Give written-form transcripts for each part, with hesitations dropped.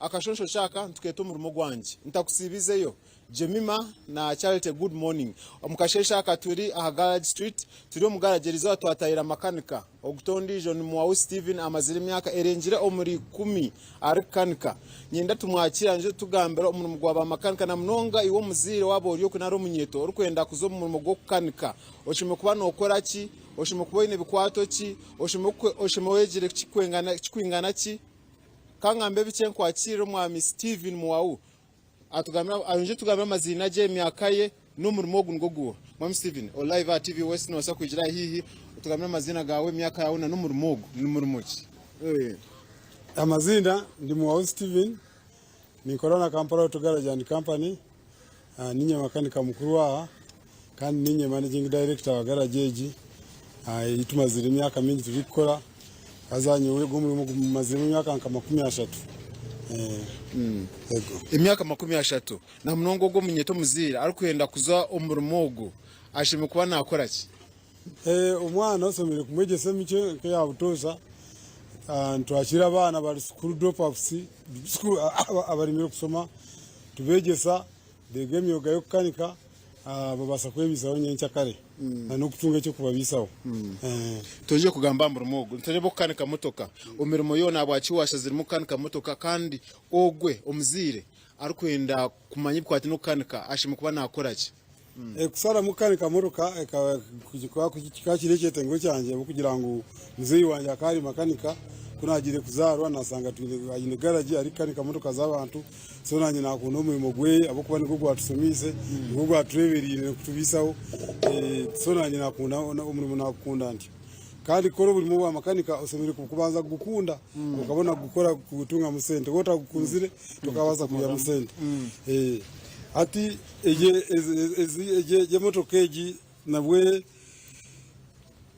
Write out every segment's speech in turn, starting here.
Akashonshoki aka nitukeeta omurimo gwangye. Ntakusiibizeyo. Jemima na Charity good morning. Omu kasheeshe aka turi aha Garage Street, turi omu garage erizooba twatahira makanika. Ogu t'ondiijo ni Mwau Steven amazire emyaka erengire omuri ikumi arikukanika. Nyenda tumwakiire aije kutugambira omurimo gwa ba makanika na munonga iwe omuzaire waaba ori okwe nari omunyeeto orikwenda kuza omu murimo gw'okukanika oshemereire kuba nookora ki? Oshemereire kuba oine bikwato ki? Oshemereire oyegire kikwingana ki? Ka ngambe bikye nkwakiire Omwami Steven Mwau atugambire ayongye atugambire amaziina gye, emyaka ye n'omurimo ogu nigwo guha. Mwami Steven, ori live aha TV West nobaasa kwigira haihi otugambire amaziina gaawe, emyaka yaawe na n'omurimo ogu ni murimo ki? Amaziina ndi Mwau Steven, ninkora na Kampala Auto Garage and Company, Niinye makanika mukuru aha kandi niinye managing director wa garage egi ei tumazire emyaka mingi turikukora haza nyowe ogu omurimo gumaziremu emyaka nka 30. Ego. Emyaka 30 na munonga ogwo omunyeeto omuzaire arikwenda kuza omu murimo ogu ashemereire kuba naakora ki? Omwana oshemereire kumwegyesa emicwe nk'eya butoosha. Nitwakiira abaana abari school dropouts, abaremire kushoma tubeegyesa beega emyoga y'okukanika babaasa kwebaisaho nyenkyakare n'okutunga eky'okubabaisaho. Twongye kugamba aha murimo ogu, nitureeba okukanika motoka omu mirimo yoona ahabwaki waashaziremu kukanika motoka kandi ogwe omuzaire arikwenda kumanya ebikwataine n'okukanika ashemereire kuba naakora ki? Kusharamu kukanika motoka kikaba kiri ekyetengo kyangye ahabw'okugira ngu muzeeyi wangye akaba ari makanika, ku naagiire kuzaarwa naashanga aine garagi arikukanika motoka z'abantu, so naanye naakunda omurimo gwe ahabw'okuba nigwo gwatushomiise, nigwo gwatureebereire n'okutubaisaho, so naanye naakunda omurimo naagukunda ntyo. Kandi kukora omurimo gwa makanika oshemereire kubanza kugukunda okabona kugukora kugutungamu sente, waaba otagukunzire tokabaasa kwihamu sente. Hati egi emotoka egi nabwe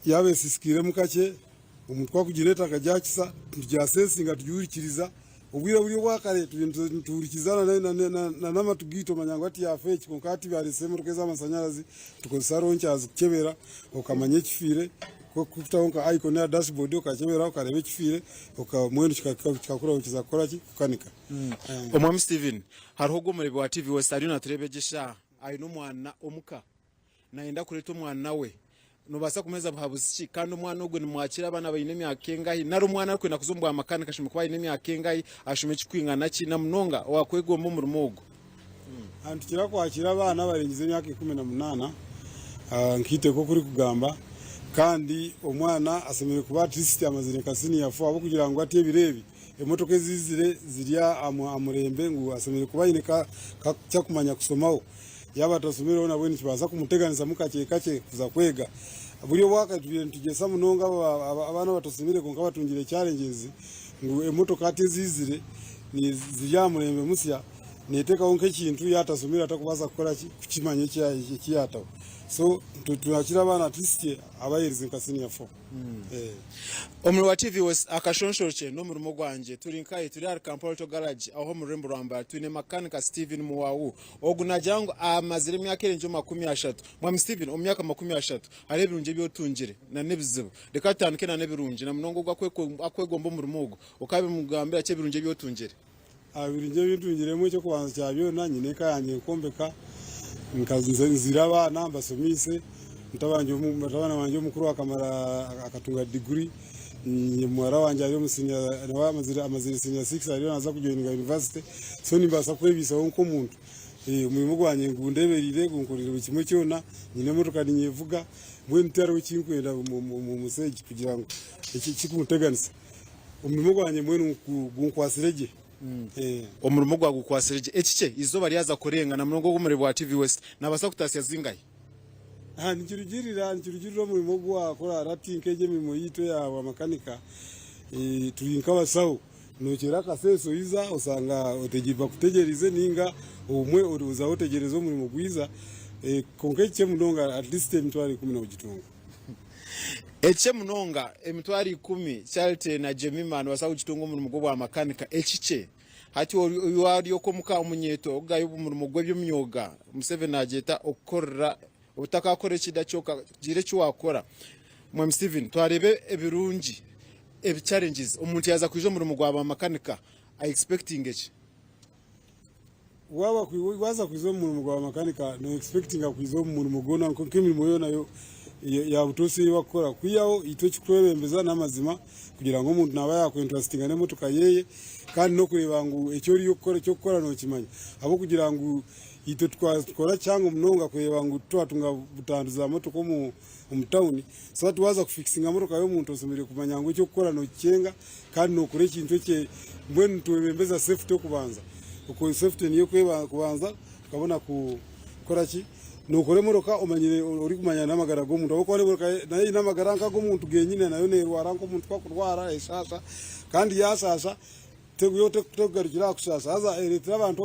yaaba esiisikairemu kakye, omuntu ku arikugireeta akagyakisa, nitugyasesinga tugihurikiriza. Obwire buri obwa kare tubaire nituhurikiza n'amatu gaitu omanya ngu hati yaafa eki kwonka hati baareetsire emotoka ez'amashanyarazi, nitukozesa roncazi kukyebera okamanya ekifiire, kutaho nka icon aha dashboard okakyebera okareeba ekifiire mbwenu kikakurahukiza kukora ki? Kukanika. Omwami Steven, hariho ogwo omureebi wa TV West ariyo naatureeba egi eshaaha, aine omwana omuka, nayenda kureeta omwana we, nobaasa kumuheereza buhabuzi ki? Kandi omwana ogwo nimwakira abaana abaine emyaka engahi? Nari omwana arikwenda kuza omu bwa makanika ashemereire kuba aine emyaka engahi, ashome ekikwingana ki na munonga owaakwegomba omurimo ogwo? Nitukira kwakira abaana abarengize emyaka 18 nka itwe oku orikugamba kandi omwana ashemereire kuba at least amazire nka siniya fo ahabw'okugira ngu hati ebiro ebi emotoka eziizire ziri aha murembe ngu ashemereire kuba aine ekyakumanya kushomaho. Yaaba atashomireho nabwe nikibaasa kumuteganisamu kakye kakye kuza kwega. Buri obwakare tubaire nitugyesa munonga abaana abatashomire kwonka batungire challenges ngu emotoka hati eziizire ziri aha murembe musya neteekaho nk'ekintu yaaba atashomire atakubaasa kukora ki kukimanya eki yaataho. So nitwakira abaana at least abayerize nka senior four. Omuri wa TV West akashonshorokye n'omurimo gwangye turi nkahi turi ahari Kampala Auto Garage aho omu rurembo rwa Mbarara twine makanika Steven Muwawu ogu nagira ngu amazire emyaka erengire omu 30 Mwami Steven omu myaka 30 hariho ebirungi ebi otungire na n'ebizibu reka tutandike na n'ebirungi na munonga ogu akwegomba omurimo ogu okabimugambira ki ebirungi ebi otungire. Ebirungi ebi ntungiremu eky'okubanza kya byona nyine eka yangye nkombeka, nzaire abaana mbashomeise, mutabani wangye omukuru akamara akatunga diguri, muhara wangye ari omu siniya nawe amazire siniya sikisi ariyo naaza kujoyininga yunivasite, so nimbaasa kwebaisaho nk'omuntu. Omurimo gwangye gundebereire gunkoreire buri kimwe kyona, nyine emotoka ninyevuga, mbwenu tihariho ekinkwenda omu nsi egi kugira ngu ekikunteganisa. Omurimo gwangye mbwenu gunkwatsire gye. Omurimo gwawe gukwatsire gye. Ekikye, eizooba ryaza kurenga na munonga ogw'omurimo gwa TV West, naabaasa kutaasya zingahi? Nikirugirira, nikirugirira omurimo ogu waakora. Hati nk'egi emirimo yaitu eya bamakanika, turi nk'abashaho. Nookyera akaseesa oiza osanga bakutegyereize nainga obumwe ozaho otegyereza omurimo gwiza. Kwonka ekikye munonga at least 100,000 noogitunga. Ekikye munonga 100,000 Charity na Jemima nibabaasa kugitunga omurimo gw'obwamakanika. Ekikye hati waaba ori omuka omunyeeto orikugaya omurimo gw'eby'emyoga, Museveni naagyeta okukorera otakakora ekida kyonka gira eki waakora. Mwami Steven twareeba ebirungi, ebi challenges omuntu yaaza kwija omu murimo gwa bamakanika. A expectinge ki? Waaba waaza kwiza omu murimo gwa makanika no expectinga kwiza omu murimo gwona nk'emirimo yoona ya butoosha ei barikukora. Kwihaho itwe ekirikwebembeza n'amazima kugira ngu omuntu naaba yaakwentrasitinga n'emotoka yeeye kandi n'okureeba ngu eki oriyo kukora eky'okukora nookimanya ahabw'okugira ngu itwe tukora kihango munonga kureeba ngu titwatunga butandu za motoka omu omu tawuni. So hati waaza kufikisinga motoka y'omuntu oshemereire kumanya ngu eky'okukora nookikyenga kandi nookora ekintu eki mbwenu nitwebembeza safety okubanza. Safety niyo kubanza tukabona kukora ki? Nookora emotoka omanyire orikumanya n'amagara g'omuntu ahabw'okuba n'emotoka nayo eine amagara nk'ag'omuntu genyine nayo neerwara nk'omuntu oku akurwara eshaasha kandi yaashaasha yo tekugarukira aha kushaasha haza ereetera abantu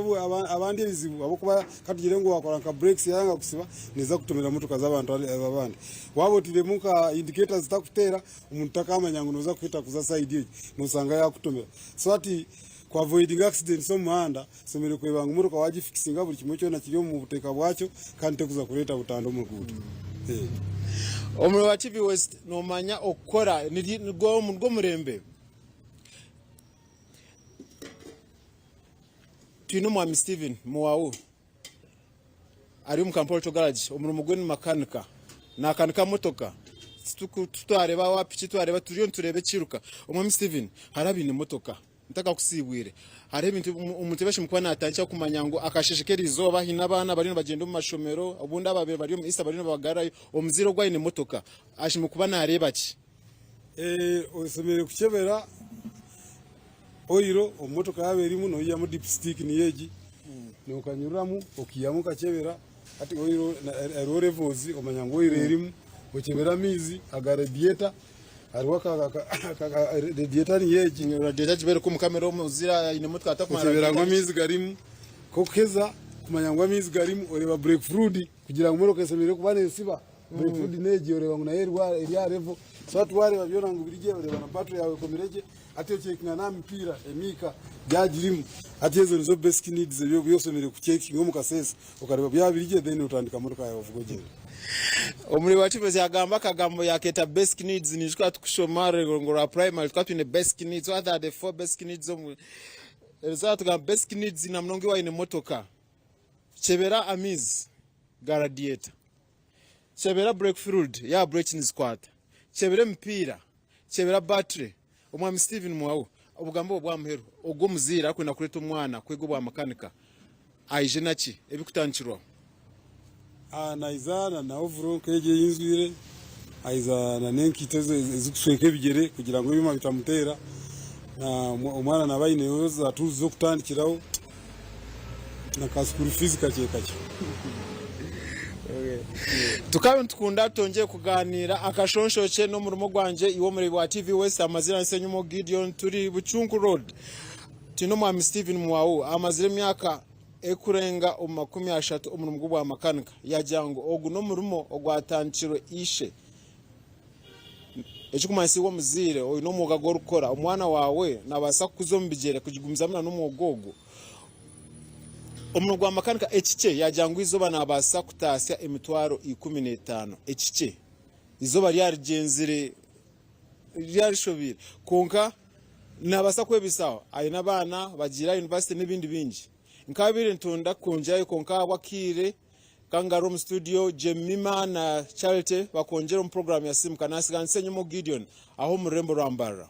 abandi ebizibu ahabw'okuba katugire ngu waakora nka brakes yayanga kusiba neeza kutomera motoka z'abantu abandi. Waaba otairemu nka indicators zitakuteera omuntu takaamanya ngu nooza kuhita kuza sayidi egi noshanga yaakutomera. So hati ku avoidinga accidents omu muhanda oshemereire kureeba ngu motoka waagifikisinga buri kimwe kyona kiri omu buteeka bwakyo kandi tekuza kureeta butandu omu ruguuto. Omurimo gwa TV West noomanya okukora nigwo murembe. Twine omwami Steven Muwawu ari omu Kampala Auto Garage omurimo gwe ni makanika nakanika motoka titwareba owa piki twareba turiyo nitureeba ekiruka. Omwami Steven hariho abaine motoka ntakakusiibwire hariho ebintu omuntu ebi ashemereire kuba natandikira kumanya ngu akasheeshe k'erizooba haine abaana bariyo nibagyenda omu mashomero obundi ababaire bari omu Easter bariyo nibabagarurayo omuzaire ogu aine motoka ashemereire kuba nareeba ki? Oshemereire kukyebera oyiro omu motoka yaaba erimu noihamu dipstick niyo egi nokanyururamu okaihamu okakyebera hati oyiro hariho levels omanya ngu oyiro erimu okyebera amaizi aga radiator hariho radiator niyo egi Radiator gibeere omu kamera omuzaire aine motoka atakumanya okyebera ngu amaizi garimu kokuheza kumanya ngu amaizi garimu oreeba brake fluid kugira ngu emotoka eshemereire kuba nesiba Brake fluid n'egi oreeba ngu nayo eri aha level. So hati wareeba byona ngu biri gye, oreeba na battery yaawe ekomire gye, hati ocekinga n'aha mipiira, emiika byagirimu. Hati ezo nizo basic needs ebi oba oshemereire kucekinga omu kaseesa okareeba byaba biri gye then otandika motoka yaawe ovuga ogyenda. Omureba wa Kibezi yagamba akagambo yaketa basic needs niijuka tukushoma orurengo rwa primary tukaba twine basic needs what are the four basic needs omu erizooba tugamba basic needs namunonga iwe waine motoka kyebera amaizi ga radiator. Kyebera brake fluid yaaba bureki nizikwata, kyebera emipiira, kyebera battery. Omwami Steven Mwau, obugambo obwo bw'aha muheru, ogwo omuzaire arikwenda kureeta omwana kwega obwa makanika aije naki? Ebirikutandikirwaho. Naija na ovuro nk'egi ei njwaire, aija n'enkaito ezirikushweka ebigyere kugira ngu ebyoma bitamuteera. Omwana naaba aineho za tools z'okutandikiraho. Na ka school fees kakye kakye. Tukaba nitukunda twongyere kugaaniira akashonshokye n'omurimo gwangye iwe omureebi wa TV West amazire Nsenyumo Gideon turi Bucunku Road twine omwami Steven Mwau amazire emyaka ekurenga omu 30 omurimo gw'obwa makanika yagira ngu ogu n'omurimo ogwatandikirwe ishe Ekirikumanyisa iwe omuzaire oine omwoga ogu orikukora, omwana waawe naabaasa kukuza omu bigyere kugigumizamu n'omwoga ogwo. Omurimo gwa makanika ekikye yaagira ngu eizooba naabaasa kutaasya emitwaro 15 ekikye. Eizooba ryarigyenzire ryarishobeire kwonka naabaasa kwebaisaho aine abaana bagiire aha yunivasite n'ebindi bingi. Nkaabaire nitwenda kwongyerayo kwonka ahabw'akaire Kangaroo omu studio, Jemima na Charity bakwongyera omu puroguraamu ya Simuka. Naatsiga Nsenyumo Gideon aha omu rurembo rwa Mbarara.